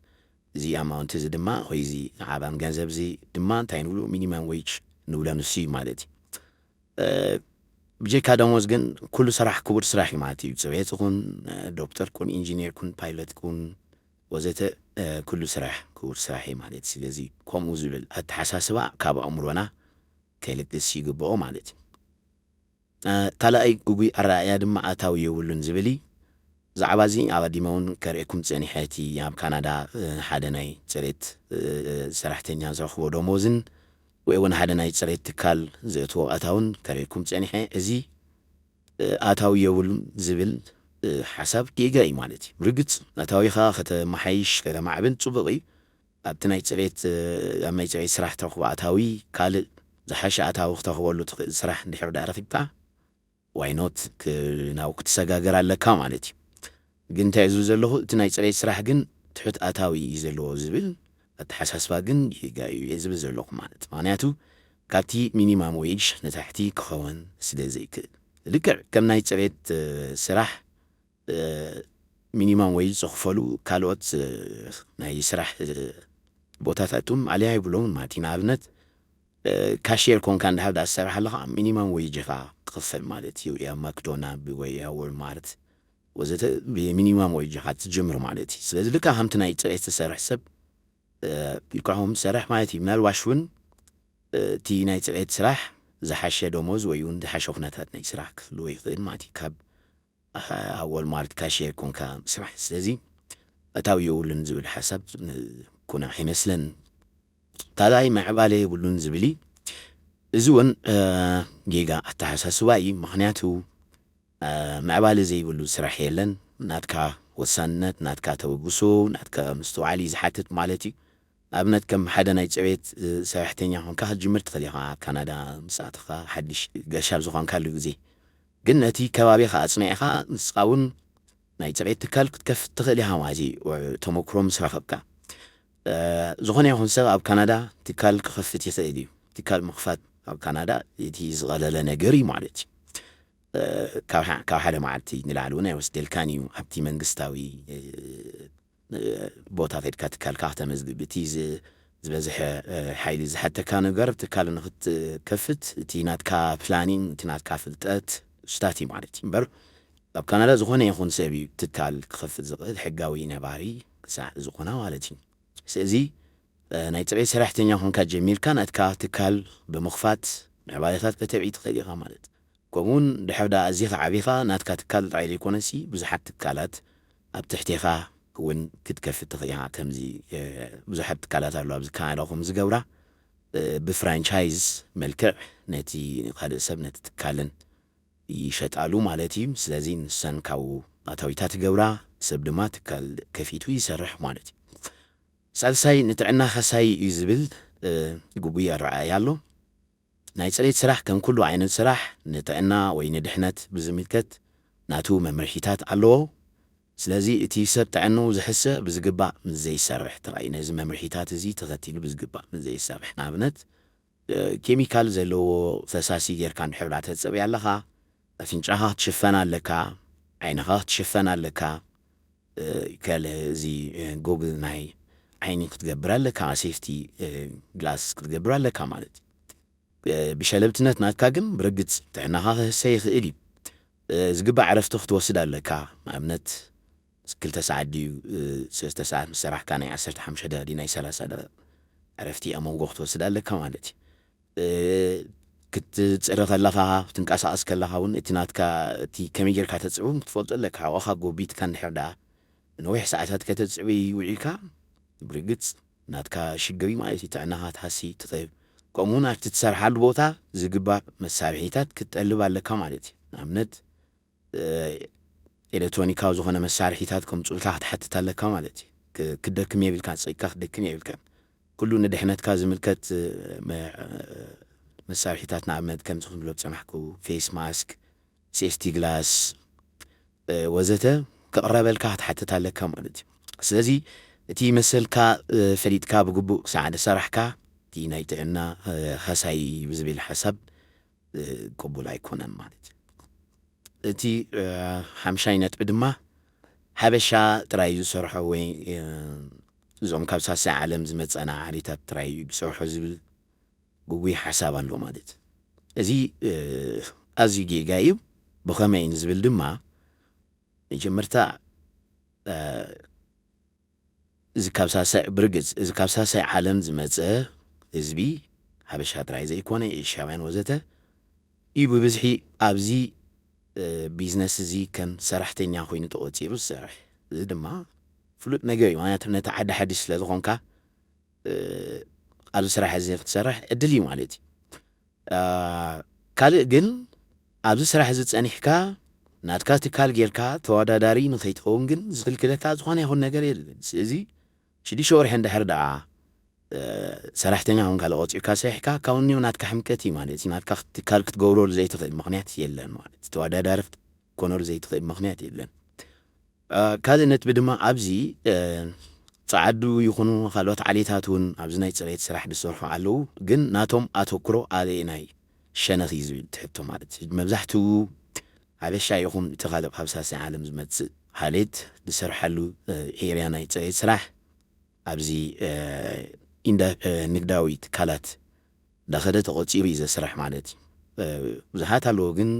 እዚ ኣማውንት እዚ ድማ ወይ እዚ ዓባን ገንዘብ እዚ ድማ እንታይ ንብሉ? ሚኒማም ዌጅ ንብሎ ንሱ እዩ ማለት እዩ። ብጀካ ደሞዝ ግን ኩሉ ስራሕ ክቡር ስራሕ እዩ ማለት እዩ። ፅሬት ይኹን ዶክተር ኩን ኢንጂኒር ኩን ፓይለት ኩን ወዘተ ኩሉ ስራሕ ክቡር ስራሕ እዩ ማለት እዩ። ስለዚ ከምኡ ዝብል ኣተሓሳስባ ካብ ኣእምሮና ከልግስ ይግብኦ ማለት እዩ። ካልኣይ ግጉይ ኣረኣእያ ድማ ኣታዊ የብሉን ዝብል እዩ። ብዛዕባ እዚ ኣቐዲመ እውን ከርእየኩም ፀኒሐ እቲ ኣብ ካናዳ ሓደ ናይ ፅሬት ሰራሕተኛ ዝረኽቦ ደሞዝን ወይ እውን ሓደ ናይ ፅሬት ትካል ዘእትዎ ኣታውን ከርእየኩም ፀኒሐ። እዚ ኣታዊ የብሉን ዝብል ሓሳብ ጌጋ እዩ ማለት እዩ። ርግፅ ኣታዊኻ ከተመሓይሽ ከተማዕብል ፅቡቕ እዩ። ኣብቲ ናይ ፅሬት ኣብ ናይ ፅሬት ስራሕ ትረኽቦ ኣታዊ ካልእ ዝሓሸ ኣታዊ ክትረኽበሉ ትኽእል ስራሕ እንድሕር ዳኣ ረኺብካ ዋይኖት ናብ ክትሰጋገር ኣለካ ማለት እዩ። ግን እንታይ እዙ ዘለኹ እቲ ናይ ፅሬት ስራሕ ግን ትሑት ኣታዊ እዩ ዘለዎ ዝብል ኣተሓሳስባ ግን ጌጋ እዩ እየ ዝብል ዘለኹ ማለት ምክንያቱ ካብቲ ሚኒማም ዌጅ ንታሕቲ ክኸውን ስለ ዘይክእል ልክዕ ከም ናይ ፅሬት ስራሕ ሚኒማም ዌጅ ዝኽፈሉ ካልኦት ናይ ስራሕ ቦታታት እውን ኣልያ ይብሎም ማለት እዩ። ንኣብነት ካሽየር ኮንካ እንድሕር ዳኣ ትሰርሕ ኣለኻ ሚኒማም ዌጅ ኢኻ ትኽፈል ማለት እዩ። ኣብ ማክዶናልድ ወይ ኣብ ወልማርት ወዘተ ብሚኒማም ዌጅ ኢኻ ትጅምር ማለት እዩ። ስለዚ ልካ ከምቲ ናይ ፅሬት ዝሰርሕ ሰብ ልክዕኹም ትሰርሕ ማለት እዩ። ምናልባሽ እውን እቲ ናይ ፅሬት ስራሕ ዝሓሸ ደሞዝ ወይ እውን ዝሓሸ ኩነታት ናይ ስራሕ ክህልዎ ይኽእል ማለት እዩ። ካብ ኣብ ወልማርት ካሽየር ኮንካ ምስራሕ ስለዚ ኣታዊ የብሉን ዝብል ሓሳብ ኩነ ኣይመስለን። ካልኣይ ምዕባለ የብሉን ዝብል እዩ። እዚ እውን ጌጋ ኣተሓሳስባ እዩ። ምክንያቱ ምዕባለ ዘይብሉ ስራሕ የለን። ናትካ ወሳንነት፣ ናትካ ተበግሶ፣ ናትካ ምስትውዓል እዩ ዝሓትት ማለት እዩ። ኣብነት ከም ሓደ ናይ ፅሬት ሰራሕተኛ ኮንካ ክትጅምር ትኽእል ኢኻ። ኣብ ካናዳ ምስ ኣተኻ ሓድሽ ገሻብ ዝኾንካሉ ግዜ ግን ነቲ ከባቢኻ ኣፅኒዕኻ ንስኻ እውን ናይ ፅሬት ትካል ክትከፍት ትኽእል ኢኻ ማለት እዩ። ተመክሮ ምስ ረኸብካ ዝኾነ ይኹን ሰብ ኣብ ካናዳ ትካል ክኸፍት ይኽእል እዩ። ትካል ምኽፋት ኣብ ካናዳ እቲ ዝቐለለ ነገር እዩ ማለት እዩ። ካብ ሓደ መዓልቲ ንላዕሊ እውን ኣይወስደልካን እዩ ኣብቲ መንግስታዊ ቦታ ከድካ ትካልካ ክተመዝግብ እቲ ዝበዝሐ ሓይሊ ዝሓተካ ነገር ትካል ንክትከፍት እቲ ናትካ ፕላኒንግ እቲ ናትካ ፍልጠት ስታት እዩ ማለት እዩ እምበር ኣብ ካናዳ ዝኾነ ይኹን ሰብ እዩ ትካል ክኸፍት ዝኽእል ሕጋዊ ነባሪ ክሳዕ ዝኾና ማለት እዩ። ስለዚ ናይ ፅሬት ሰራሕተኛ ኮንካ ጀሚርካ ናትካ ትካል ብምኽፋት ምዕባለታት ከተብዒ ትኽእል ኢኻ ማለት እዩ። ከምኡውን ድሕር ዳ ኣዚኻ ዓቢኻ ናትካ ትካል ጥራይ ዘይኮነሲ ብዙሓት ትካላት ኣብ ትሕቴኻ እውን ክትከፍት ትኽእል ኢኻ። ከምዚ ብዙሓት ትካላት ኣሎ ኣብዚ ካናዳ ከም ዝገብራ ብፍራንቻይዝ መልክዕ ነቲ ካልእ ሰብ ነቲ ትካልን ይሸጣሉ ማለት እዩ። ስለዚ ንሰን ካብኡ ኣታዊታት ይገብራ፣ ሰብ ድማ ትካል ከፊቱ ይሰርሕ ማለት እዩ። ሳልሳይ ንጥዕና ከሳይ እዩ ዝብል ግጉይ ኣረኣእያ ኣሎ። ናይ ፅሬት ስራሕ ከም ኩሉ ዓይነት ስራሕ ንጥዕና ወይ ንድሕነት ብዝምልከት ናቱ መምርሒታት ኣለዎ። ስለዚ እቲ ሰብ ጥዕንኡ ዝሕሰ ብዝግባእ ምስ ዘይሰርሕ ጥራይ ነዚ መምርሒታት እዚ ተኸቲሉ ብዝግባእ ምስ ዘይሰርሕ ንኣብነት ኬሚካል ዘለዎ ፈሳሲ ጌርካ እንድሕር ዳ ተፅበይ ኣለኻ ኣፍንጫኻ ክትሽፈን ኣለካ፣ ዓይንኻ ክትሽፈን ኣለካ። ካልእ እዚ ጎግል ናይ ዓይኒ ክትገብር ኣለካ፣ ሴፍቲ ግላስ ክትገብር ኣለካ ማለት እዩ። ብሸለብትነት ናትካ ግን ብርግጽ ጥዕናኻ ክህሰ ይኽእል እዩ። ዝግባእ ዕረፍቲ ክትወስድ ኣለካ። ንኣብነት ክልተ ሰዓት ድዩ፣ ሰለስተ ሰዓት ምስ ሰራሕካ ናይ ዓሰርተ ሓሙሽተ ደቂ ናይ ሰላሳ ደቂ ዕረፍቲ ኣብ መንጎ ክትወስድ ኣለካ ማለት እዩ። ክትጽሪ ከለኻ፣ ክትንቀሳቐስ ከለኻ እውን እቲ ናትካ፣ እቲ ከመይ ጌርካ ተጽዕቡ ክትፈልጦ ኣለካ። ሓዋኻ ጎቢትካ እንድሕር ደኣ ንነዊሕ ሰዓታት ከተጽዕቢ ውዒልካ፣ ብርግጽ ናትካ ሽግር እዩ ማለት እዩ። ጥዕናኻ ትሃሲ ትኽእል። ከምኡ እውን ኣብቲ ትሰርሓሉ ቦታ ዝግባእ መሳርሒታት ክትጠልብ ኣለካ ማለት እዩ። ንኣብነት ኤሌክትሮኒካዊ ዝኾነ መሳርሒታት ከምፅኡልካ ክትሓትት ኣለካ ማለት እዩ። ክደክም የብልካ፣ ፀይካ ክትደክም የብልካ። ኩሉ ንድሕነትካ ዝምልከት መሳርሒታት፣ ንኣብነት ከምዚ ክንብሎ ዝፀናሕኩ ፌስ ማስክ፣ ሴፍቲ ግላስ ወዘተ ክቕረበልካ ክትሓትት ኣለካ ማለት እዩ። ስለዚ እቲ መሰልካ ፈሊጥካ ብግቡእ ክሳዕ ዝሰራሕካ፣ እቲ ናይ ጥዕና ሃሳይ እዩ ብዝብል ሓሳብ ቅቡል ኣይኮነን ማለት እዩ። እቲ ሓምሻይ ነጥቢ ድማ ሓበሻ ጥራይ ዝሰርሖ ወይ እዞም ካብ ሳልሳይ ዓለም ዝመጸና ዓሌታት ጥራይ ዝሰርሖ ዝብል ግጉይ ሓሳብ ኣሎ ማለት እዩ። እዚ ኣዝዩ ጌጋ እዩ። ብኸመይ ንዝብል ድማ መጀመርታ እዚ ካብ ሳልሳይ፣ ብርግጽ እዚ ካብ ሳልሳይ ዓለም ዝመጸ ህዝቢ፣ ሓበሻ ጥራይ ዘይኮነ፣ ኤሽያውያን ወዘተ እዩ ብብዝሒ ኣብዚ ቢዝነስ እዚ ከም ሰራሕተኛ ኮይኑ ተቖጺሩ ዝሰርሕ። እዚ ድማ ፍሉጥ ነገር እዩ። ምክንያቱ ነቲ ዓዲ ሓድሽ ስለ ዝኾንካ ኣብዚ ስራሕ እዚ ክትሰርሕ ዕድል እዩ ማለት እዩ። ካልእ ግን ኣብዚ ስራሕ እዚ ጸኒሕካ ናትካ ትካል ጌርካ ተወዳዳሪ ንኸይትኸውን ግን ዝኽልክለካ ዝኾነ ይኹን ነገር የለን። ስለዚ ሽዱሽተ ወርሒ እንድሕር ደኣ ሰራሕተኛ ኹንካ ዝቖጺርካ ሰሪሕካ ካብ እኒኦ ናትካ ሕምቀት እዩ ማለት እዩ። ናትካ ትካል ክትገብረሉ ዘይትኽእል ምኽንያት የለን ማለት እዩ። ተወዳዳሪ ክትኮነሉ ዘይትኽእል ምኽንያት የለን። ካልእ ነጥቢ ድማ ኣብዚ ጸዓዱ ይኹኑ ካልኦት ዓሌታት እውን ኣብዚ ናይ ጽሬት ስራሕ ዝሰርሑ ኣለዉ። ግን ናቶም ኣተኩሮ ኣበየናይ ሸነኽ እዩ ዝብል ትሕቶ ማለት እዩ። መብዛሕትኡ ሓበሻ ይኹን እቲ ካልእ ካብ ሳልሳይ ዓለም ዝመጽእ ዓሌት ዝሰርሓሉ ኤርያ ናይ ጽሬት ስራሕ ኣብዚ ንግዳዊ ትካላት እንዳኸደ ተቖጺሩ እዩ ዘስርሕ ማለት እዩ። ብዙሓት ኣለዉ ግን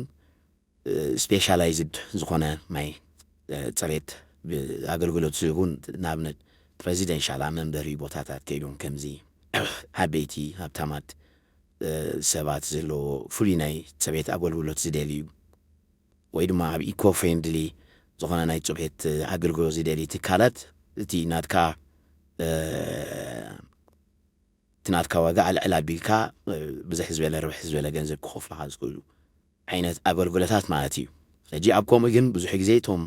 ስፔሻላይዝድ ዝኾነ ናይ ጽሬት ኣገልግሎት ዝህቡን ንኣብነት ፕረዚደንሻል ኣብ መንበሪ ቦታታት ከይዶም ከምዚ ዓበይቲ ሃብታማት ሰባት ዘለዎ ፍሉይ ናይ ጽሬት ኣገልግሎት ዝደልዩ ወይ ድማ ኣብ ኢኮ ፍሬንድሊ ዝኾነ ናይ ጽሬት ኣገልግሎት ዝደልዩ ትካላት እቲ ናትካ እቲ ናትካ ዋጋ ኣልዕል ኣቢልካ ብዙሕ ዝበለ ርብሕ ዝበለ ገንዘብ ክኸፍሉኻ ዝኽእሉ ዓይነት ኣገልግሎታት ማለት እዩ። ሕጂ ኣብ ከምኡ ግን ብዙሕ ግዜ እቶም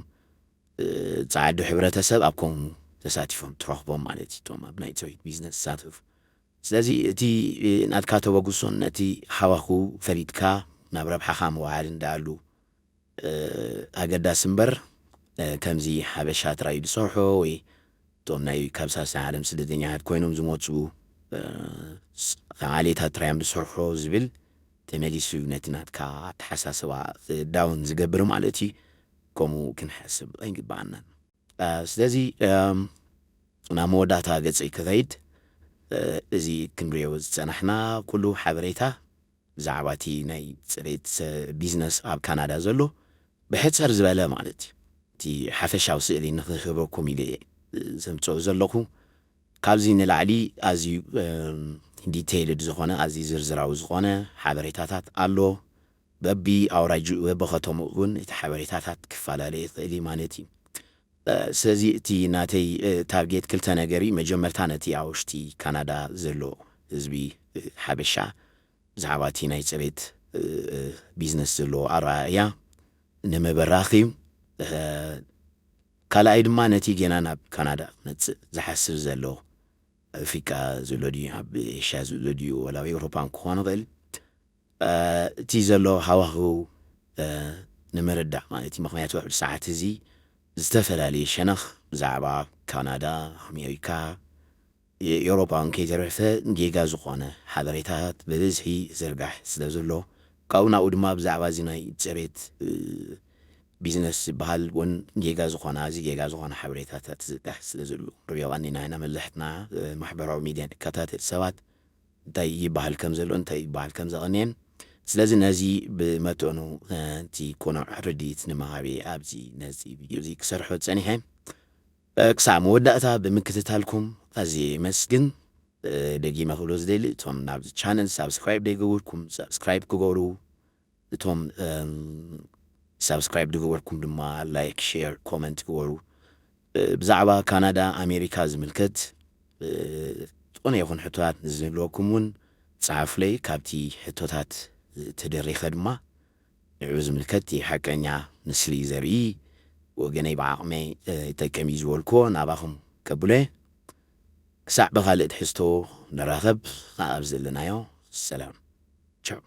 ጸዓዱ ሕብረተሰብ ኣብ ከምኡ ተሳቲፎም ትረኽቦም ማለት እዩ፣ እቶም ኣብ ናይ ጽሬት ቢዝነስ ዝሳተፉ። ስለዚ እቲ ናትካ ተበግሶን ነቲ ሃዋህው ፈሊጥካ ናብ ረብሓኻ ምውዓልን ደኣሉ ኣገዳሲ እምበር ከምዚ ሓበሻ ጥራይ ዝሰርሖ ወይ እቶም ናይ ካብ ሳልሳይ ዓለም ስደተኛታት ኮይኖም ዝመፁ ዓሌታት ጥራይ እዮም ዝሰርሖ ዝብል ተመሊሱ ነቲ ናትካ ኣተሓሳስባ ዳውን ዝገብር ማለት እዩ። ከምኡ ክንሓስብ ኣይግበኣናን። ስለዚ ናብ መወዳእታ ገፀይ ክኸይድ፣ እዚ ክንሪኦ ዝፀናሕና ኩሉ ሓበሬታ ብዛዕባ እቲ ናይ ፅሬት ቢዝነስ ኣብ ካናዳ ዘሎ ብሕፅር ዝበለ ማለት እዩ፣ እቲ ሓፈሻዊ ስእሊ ንክህበኩም ኢለ እየ ዘምፅኦ ዘለኹ። ካብዚ ንላዕሊ ኣዝዩ ዲቴይልድ ዝኾነ፣ ኣዝዩ ዝርዝራዊ ዝኾነ ሓበሬታታት ኣሎ። በቢ ኣውራጅኡ በቢ ከተምኡ እውን እቲ ሓበሬታታት ክፈላለ ይኽእል እዩ ማለት እዩ። ስለዚ እቲ ናተይ ታርጌት ክልተ ነገር እዩ። መጀመርታ ነቲ ኣብ ውሽጢ ካናዳ ዘሎ ህዝቢ ሓበሻ ብዛዕባ እቲ ናይ ፅሬት ቢዝነስ ዘለዎ ኣረኣእያ ንምብራኽ እዩ። ካልኣይ ድማ ነቲ ገና ናብ ካናዳ ክመፅእ ዝሓስብ ዘሎ ኣፍሪቃ ዘሎ ድዩ፣ ኣብ ኤሽያ ዘሎ ድዩ፣ ወላ ኣብ ኤውሮፓ ክኾን ይኽእል፣ እቲ ዘሎ ሃዋህው ንምርዳእ ማለት እዩ። ምኽንያቱ ኣብዚ ሰዓት እዚ ዝተፈላለዩ ሸነኽ ብዛዕባ ካናዳ፣ ኣሜሪካ፣ ኤውሮጳ እውን ከይተረፈ ጌጋ ዝኾነ ሓበሬታታት ብብዝሒ ይዝርጋሕ ስለ ዘሎ ካብኡ ናብኡ ድማ ብዛዕባ እዚ ናይ ጽሬት ቢዝነስ ዝበሃል እውን ጌጋ ዝኾነ ኣዚ ጌጋ ዝኾነ ሓበሬታታት ዝጥሕ ስለ ዝህሉ ርዮ ቀኒና ኢና መለሕትና ማሕበራዊ ሚድያ ንከታተል ሰባት እንታይ ይበሃል ከም ዘሎ እንታይ ይበሃል ከም ዘቐንየን። ስለዚ ነዚ ብመጠኑ እቲ ኮኖዕ ርድኢት ንምሃብ ኣብዚ ነዚ ቪድዮ እዚ ክሰርሖ ጸኒሐ። ክሳብ መወዳእታ ብምክትታልኩም ኣዝየ የመስግን። ደጊመ ክብሎ ዝደሊ እቶም ናብዚ ቻነል ሳብስክራይብ ዘይገበርኩም ሳብስክራይብ ክገብሩ፣ እቶም ሳብስክራይብ ዝገበርኩም ድማ ላይክ፣ ሼር፣ ኮመንት ግበሩ። ብዛዕባ ካናዳ ኣሜሪካ ዝምልከት ዝኾነ ይኹን ሕቶታት ንዝህልወኩም እውን ጸሓፉለይ። ካብቲ ሕቶታት ተደሪኸ ድማ ንዕኡ ዝምልከት እቲ ሓቀኛ ምስሊ ዘርኢ ወገነይ ብዓቕመይ ይጠቀም እዩ ዝበልክዎ ናባኹም ከብሎ እየ። ክሳዕ ብኻልእ ትሕዝቶ ንራኸብ። ኣብ ዘለናዮ ሰላም። ቻው።